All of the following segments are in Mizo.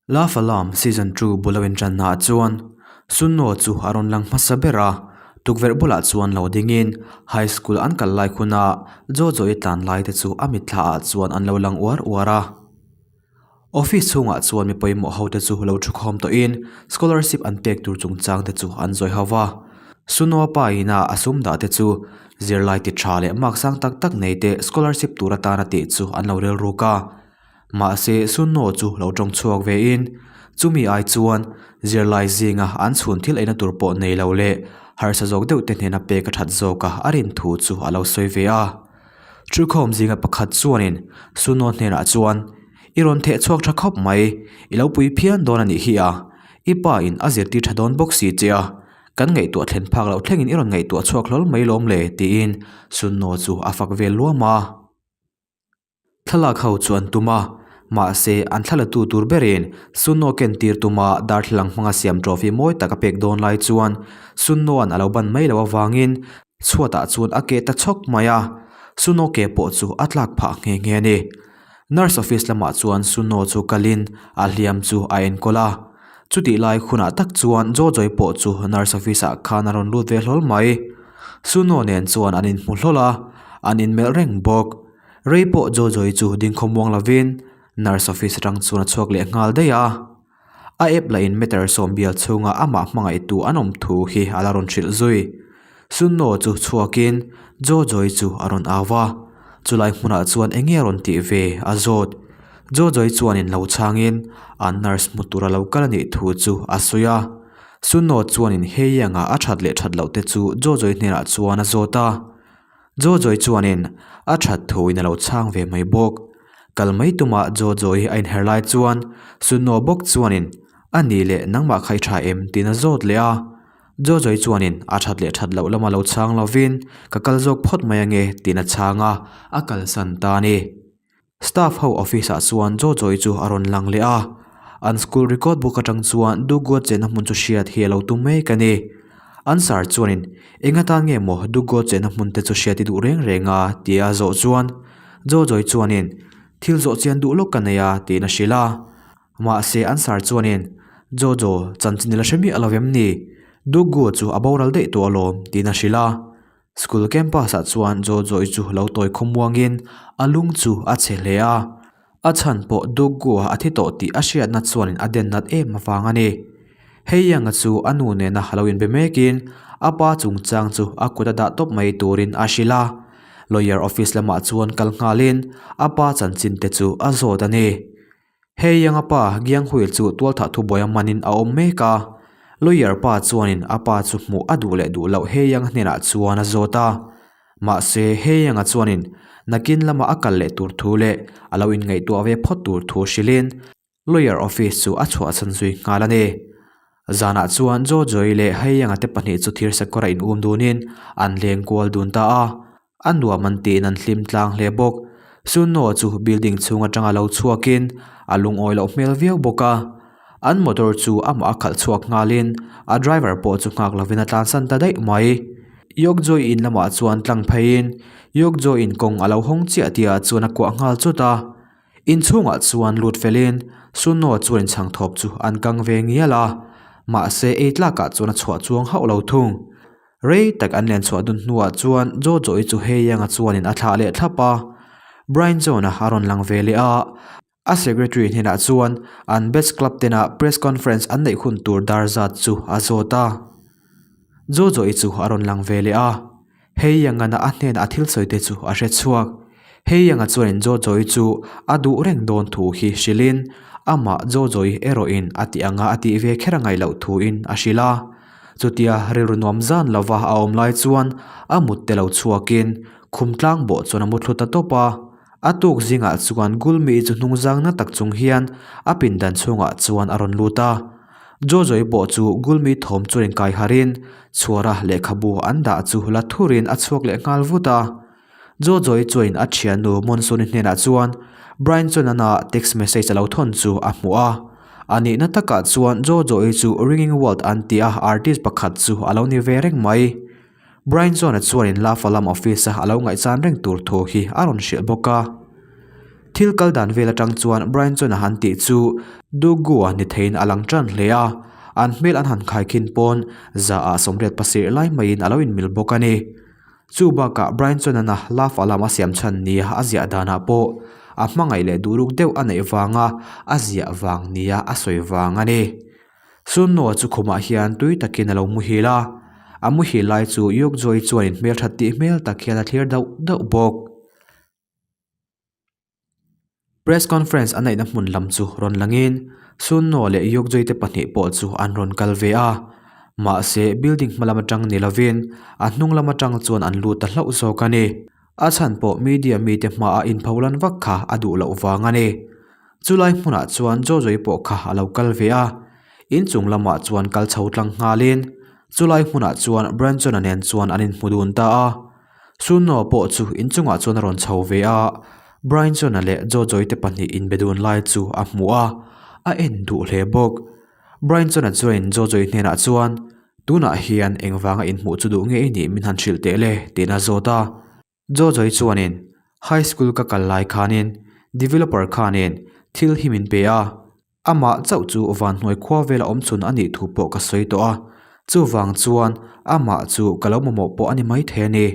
Love Alarm Season 2 bul a inṭannaah chuan Sunno chu a rawn lang hmasa ber a, tukverh bulah chuan lo dingin High School an kal lai huna Jojo-i tlan lai te chu a mitthlaah chuan an lo lang uar uar a. Office chhungah chuan mi pawimawh ho te chu lo thukhawm tawhin scholarship an pek tur chungchang te chu an zawi ho va. Sunno pa ina a sum dah te chu zirlai ti tha leh mark sang tak tak nei te scholarship tur atana tih chu an lo rilruk a. Mahse, Sunno chu lo tawng chhuak vein, chumi ai chuan zirlai zinga an chhun thil eina tur pawh nei lo leh harsa zawk deuh te hnena pek a that zawk a a rin thu chu a lo sawi ve a. Thukhawm zinga pakhat chuanin Sunno hnenah chuan, I rawn theh chhuak tha khawp mai, i lo pui phian dawn a nih hi a, i pa in a zirtir tha dawn bawk si che a, kan ngaihtuah thlen phak loh thlengin i rawn ngaihtuah chhuak hlawl mai lawm le, tiin Sunno chu a fak vel luam a. Thlalak ho chu an tum a, mahse an thlalatu tur berin Sunno ken tir tuma darthlalang hmanga siam trophy mawi tak a pek dawn lai chuan Sunnoan a lo ban mai loh avangin chhuatah chuan a keh ta chhawk mai a, Sunno ke pawh chu a tlak phah nghe nghe a ni. Nurse office lamah chuan Sunno chu kalin a hliam chu a enkawl a, chutih lai hunah tak chuan Jojoy pawh chu nurse office ah khan a rawn lut ve hlawl mai. Sunno nen chuan an inhmu hlawl a, an inmelh reng bawk. Rei pawh Jojo-i chu ding khawmuang lovin nurse office atang chuan a chhuak leh nghal daih a. A app lah in meter sawm bial chhunga amah hmangaihtu an awm thu hi a la rawn hrilh zui. Sunno chu chhuakin Jojo-i chu a rawn au va, chulai hmunah chuan eng nge a rawn tih ve a zawt. Jojo-i chuanin lo chhangin an nurse hmu tura lo kal a nih thu chu a sawi a. Sunno chuanin hei anga a that leh that loh te chu Jojo-i hnenah chuan a zawt a. Jojoy chuanin a that thuin a lo chhang ve mai bawk. Kal mai tumah Jojoy a inher lai chuan Sunno bawk chuanin a ni leh nangmah kha i tha em tiin a zawt leh a. Jojoy chuanin a that leh that loh lama lo chhang lovin ka kal zawk phawt mai ange tiin a chhang a, a kalsan ta a ni. Staff ho office ah chuan Jojoy chu a rawn lang leh a, an school record book atang chuan Duguo chenna hmun chu hriat hi a lo tum mek a ni. An sir chuanin eng atan nge maw Duguo chenna hmun te chu hriat i duh reng reng a tia a zawh chuan Jojoy chuanin thil zawh chian duh lawk ka nei a tiin a hrilh a. Mahse an sir chuanin Jojo chanchin i la hre miah lo em ni? Duguo chu a boral daih tawh alawm tiin a hrilh a. School campus ah chuan Jojo-i chu lo tawi khawmuangin a lung chu a chhe hle a, a chhan pawh Duggu-a a thi tawh tih a hriatna chuanin a den nat em avang a ni. Hei Yanga chu a nu nena lo inbe mekin a pa chungchang chu a kut a dah tawp mai turin a hrilh a, lawyer office lamah chuan kal nghalin a pa chanchin te chu a zawt a ni. Hei Yanga pa Gianghuil chu tualthah thubuai a manin a awm mek a, lawyer pa chuanin a pa chu hmuh a duh leh duh loh Hei Yanga hnenah chuan a zawt a. Mahse, Hei Yanga chuanin nakin lama a kal leh tur thu leh a lo inngaihtuah ve phawt tur thu hrilhin lawyer office chu a chhuahchhan zui nghal a ni. Zanah chuan Jojoy leh Hei Yanga te pahnih chu thir sakawra in um dunin an leng kual dun ta a. A nuam an tiin an hlim tlang hle bawk. Sunno chu building chhung atanga lo chhuakin a lungawi loh hmel viau bawk a. An motor chu amah a khalh chhuak nghalin a driver pawh chu nghak lovin a tlansan ta daih mai. Yokjoy in lamah chuan tlang pheiin Yokjoy in kawng a lo hawng chiah tihah chuan a kuah nghal chut a. Inchhungah chuan lut felin Sunno chuan inchhang thawp chu an kang ve ngial a. Mahse ei tlakah chuan a chhuah chuang hauh lo thung. Rei tak an len chhuah dun hnuah chuan Jojo-i chu Heianga chuanin a thlah leh thlap a. Brian John-a a rawn lang ve leh a, a secretary hnenah chuan an Best Club tena press conference an neih hun tur dar zat chu a zawt a. Jojo-i chu a rawn lang ve leh a, Heiangana a hnenah a thil sawi te chu a hre chhuak. Heianga chuanin Jojo-i chu a duh reng dawn thu hi hrilhin amah Jojo-i erawhin a tih anga a tih ve kher a ngaih loh thuin a hrilh a. Chutia rilru nuam zan lova a awm lai chuan a mut te lo chhuakin khum tlang bawh chuan a mu thlu ta tawp a. A tuk zingah chuan Gulmi chu hnung zang na tak chung hian a pindan chhungah chuan a rawn lut a. Jojo-i pawh chu Gulmi thawm chuan inkai harin chhuara lehkhabu an dah chu la thurin a chhuak leh nghal vut a. Jojo-i chuanin a thiannu Monsoon-i hnenah chuan Brian chuan ana text message a lo thawn chu a hmuh a. A nihna takah chuan Jojo-i chu Ringing World an tih a artist pakhat chu a lo ni ve reng mai. Brian chuan a chuanin La Falam office-a a lo ngaihchan reng tur thu hi a rawn hrilh bawk a. Thil kal dan vel atang chuan Brian chuan a han tih chu Dugu-a ni theiin a lang tan hle a, an hmel an han khaikhin pawn za ah 87 lai maiin a lo inmil bawk a ni. Chu bakah Brian chuan a love alarm a siam chhan nia a ziah danah pawh a hmangaih leh duhruk deuh a neih vanga a ziah vang nia a sawi vang a ni. Sunnoa chu khumah hian tui takin a lo muhil a, a muhil lai chu Yukjoy chuanin hmelthat tih hmel tak hian a thlir dauh dauh bawk. Press conference a neihna hmun lam chu rawn langin Sunnoa leh Yukjoy te pahnih pawh chu an rawn kal ve a, mahse building hma lam atang ni lovin a hnung lam atang chuan an lut ta hlauh zawk a ni. A chhan pawh media mite hmaah inpholan vak kha a duh loh vang a ni. Chulai hmunah chuan Jojo-i pawh kha a lo kal ve a, inchung lamah chuan kal chho tlang nghalin chulai hmunah chuan Branson-a nen chuan an inhmu dun ta a. Sunno pawh chu inchungah chuan a rawn chho ve a, Branson-a leh Jojo-i te pahnih inbe dun lai chu a hmu a, a en duh hle bawk. Branson-a chuanin Jojo-i hnenah chuan, Tunah hian engvanga inhmuh chu duh nge i nih min han hrilh teh le? tiin a zawt a. Jojo-i chuanin, High school ka kal lai khanin developer khanin thil hi min pe a, amah chauh chu vanhnuai khua vela awm chhun a nih thu pawh ka sawi tawh a, chuvang chuan amah chu ka lo mamawh pawh a ni maithei a ni,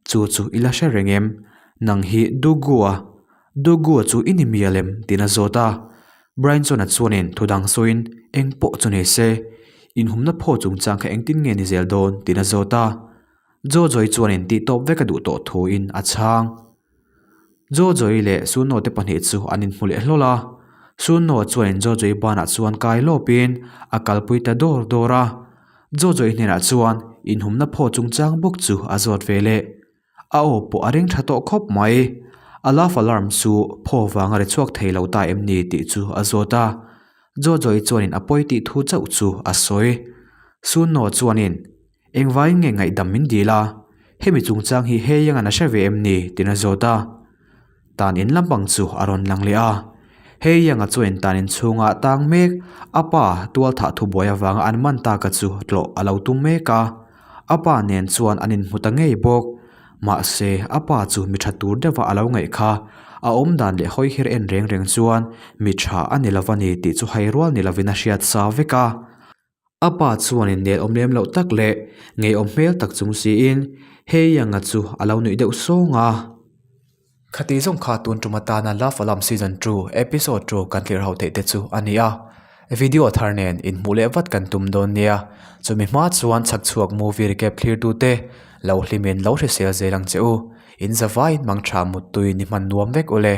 chu chu i la hre reng em? Nang hi Dugu-a, Dugu-a chu i ni mial em? tiin a zawt a. Brian chuan a chuanin thu dang sawiin eng pawh chu ni se, inhumna phaw chungchang kha engtin nge ni zel dawn? tiin a zawt a. Jojo-i chuanin tih tawp vek a duh tawh thuin a chhang. Jojo-i leh Sunno te pahnih chu an inhmu leh hlawl a. Sunno chuanin Jojo-i banah chuan kai lawpin a kalpui ta dawr dawr a. Jojo-i hnenah chuan inhumna phaw chungchang bawk chu a zawt ve leh. A aw pawh a ring tha tawh khawp mai. A love alarm chu phaw vanga ri chhuak thei lo ta em ni tih chu a zawt a. Jojo-i chuanin a pawi tih thu chauh chu a sawi. Sunno chuanin Engvaiin nge ngaihdam min dil a? Hemi chungchang hi hei engan a hre ve em ni? tiin a zawt a. Tan in lampang chu a rawn lang leh a. Hei enga chuan tan in chhunga tang mek a pa tual thah thubuai avanga an man taka chu tlawh a lo tum mek a. A pa nen chuan an inhmu ta ngei bawk. Mahse, a pa chu mi tha tur deuha a lo ngaih kha. A awmdan leh hawi her en reng reng chuan mi tha a ni lo a ni tih chu hai rual ni lovin a hriat sa vek a. A pa chuan innel awm lem loh tak leh ngeiawm hmel tak chung siin Hei Yanga chu a lo nuih deuh sawng a. Khati zawng kha tun tum atana Love Alarm Season 2 Episode 2 kan tlir ho theih te chu a ni a. Video thar nen inhmuh leh vat kan tum dawn nia. Chumi hma chuan chhak chhuak movie recap thlir tute lo hlimin lo hrisel zel ang che u. In zavaiin mangtha muttui ni hman nuam vek ule.